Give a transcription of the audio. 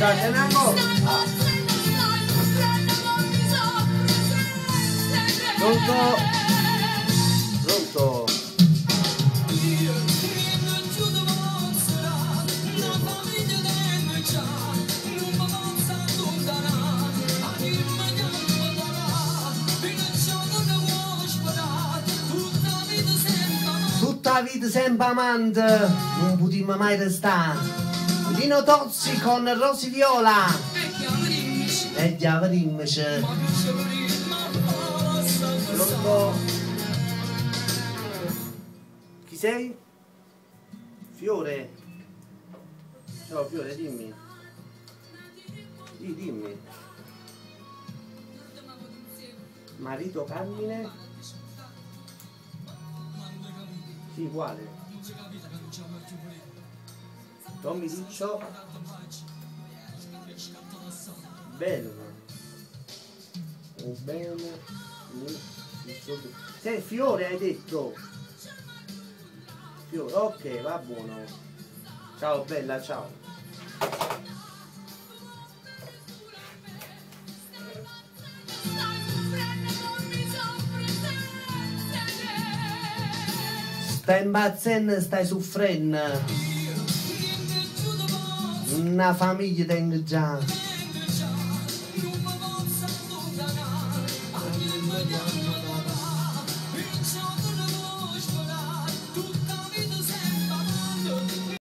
Scusate una cosa. Pronto? Pronto? Tutta la vita sempre amante, non potremmo mai restare. Lino Tozzi con Rosy Viola. E chiaverimmici. Pronto? Chi sei? Fiore? Ciao Fiore, dimmi. Sì, dimmi. Marito Carmine? Sì, quale? Tommy Riccio? Bello. O bene. Sei Fiore hai detto? Fiore, ok, va buono. Ciao bella, ciao. Stai impazzendo, stai soffrendo. Una famiglia tengo già.